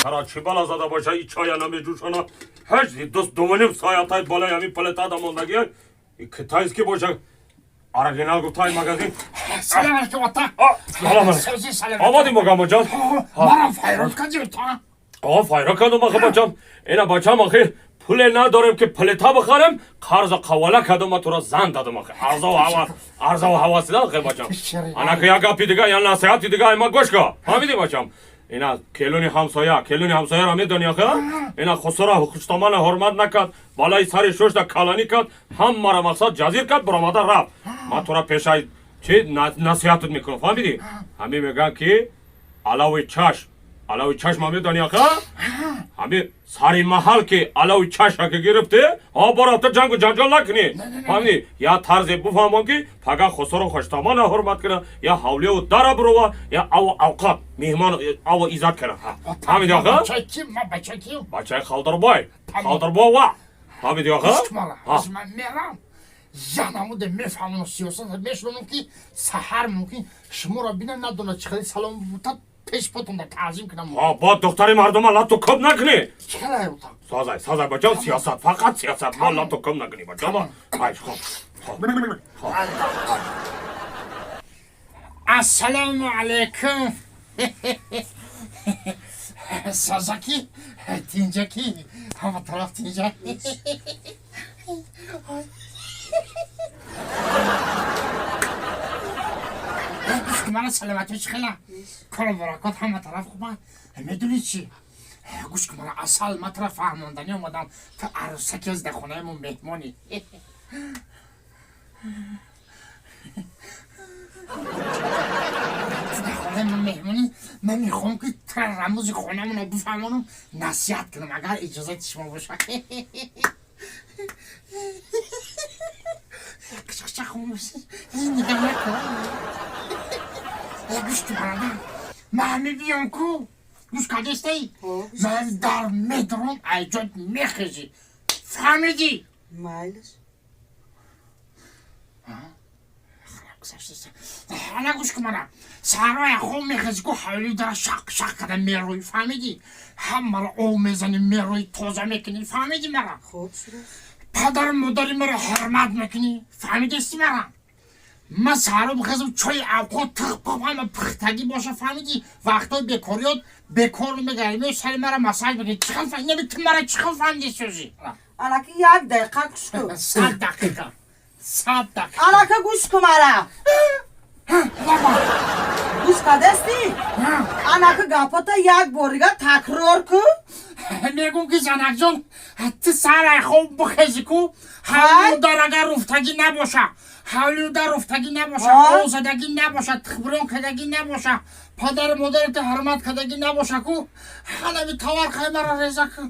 Тара чӣ бала зада боша, и чая намеҷӯшона. Ҳеҷ дӯст дувним соатай болои ҳамин плитада мондагия. И китайский боша. Оригинал гуфтаи магазин. Салам алейкум, ата. Салом алейкум. Сози салам. Омадим, богамоҷон. Марам файрод кардӣ, ата. О, файро кардум, ахи бачам. Ина бачам, ахи пуле надорем ки плита бихарем, қарза қавала кардум, ма туро зан дадум, ахи. Арзаву ҳавас, арзаву ҳавас да, ахи бачам. Анаки як гапи дига, я насиҳати дига ма гӯш ка. Фаҳмидӣ, бачам? Ина келуни ҳамсоя, келуни ҳамсояро медонӣ, ахи? Ина хусура хуштомана ҳурмат накард, балаи сари шушда калонӣ кард, ҳаммаро мақсад ҷазир кард, баромада рафт. Ма тура пешай чи насиҳатат мекунам, фаҳмидӣ? Ҳамин мегӯянд ки алави чашм, алави чашма медонӣ, аха? Ҳамин сари маҳал ки алави чашма ки гирифтӣ, ҳо борафта ҷангу ҷанҷол накунӣ, фаҳмидӣ? Я тарзе буфаҳмон ки пага хусуру хуштомана ҳурмат куна, я ҳавлияву дара бурова, я аву авқат меҳмон аву иззат куна, фаҳмидӣ, аха? Бачаи ким? Ма бачаи ким? Бачаи Халдарбой, Халдарбова, фаҳмидӣ, аха? Гӯш, ман мерам, янамуде мефаҳмонам, сиёсат мешунам, ки саҳар мумкин шуморо бинам, надонад чӣ хели салом бута, пеш потонда таъзим кунам. Ҳо, бо духтари мардума лату кӯб накунӣ. Чӣ хеле, ута? Созай, созай, бачам, сиёсат, фақат сиёсат, мо лату кӯб накунӣ, бачам. Ай, хоб, хоб. Ассалому алайкум, созаки, тинҷаки, ҳама тараф тинҷа. Гӯш, мана саломатӣ чӣ хела, кору баракот ҳама тараф хуба. Медонӣ чӣ, гӯш ку, мана асал ма тараф фаҳмонданӣ омадам, ту арӯсаки аз дар хонаи мо меҳмонӣ. Ту дар хонаи мо меҳмонӣ, ман мехоҳам ки тура рамузи хонамонро бифаҳмонам, насиҳат кунам, агар иҷозати шумо бошад. Қичқича хомӯш нигаҳ накун. Гӯш ку, бародар, ман ҳами биём ку, гӯш кардестаи, ман дар медорам, айҷод мехезӣ, фаҳмидӣ? Майлаш. Ана гӯш ку, мана саҳроя хоб мехезӣ ку, ҳавлии дара шақ шақ карда мерӯӣ, фаҳмидӣ? Ҳамаро об мезанӣ, мерӯӣ, тоза мекунӣ, фаҳмидӣ мара? Хуб шудааст. Падару модари маро ҳурмат мекунӣ, фаҳмидисти мара? Ман саҳро бихезам, чои авқот тиқ пиқ ҳама пухтагӣ боша, фаҳмидӣ? Вақтҳои бекориёт бекор мегарӣ, сари мара массаж мекунӣ. Чӣ хел фаҳмидӣ ту мара, чӣ хел фаҳмидӣ сӯзи? Анаки як дақиқа гӯш кун. 100 дақиқа, 100 дақиқа. Анака гӯш кун мара. Гӯш кардастӣ? Анака гапота як бор дига такрор кун. Мегум ки занакҷон, ту сарай хоб бихезӣ ку, ҳавлиу дар агар руфтагӣ набоша, ҳавлиу дар руфтагӣ набоша, озадагӣ набоша, тихбирон кардагӣ набоша, падару модарата ҳурмат кардагӣ набоша ку, ҳанами таварқаи мара реза кун.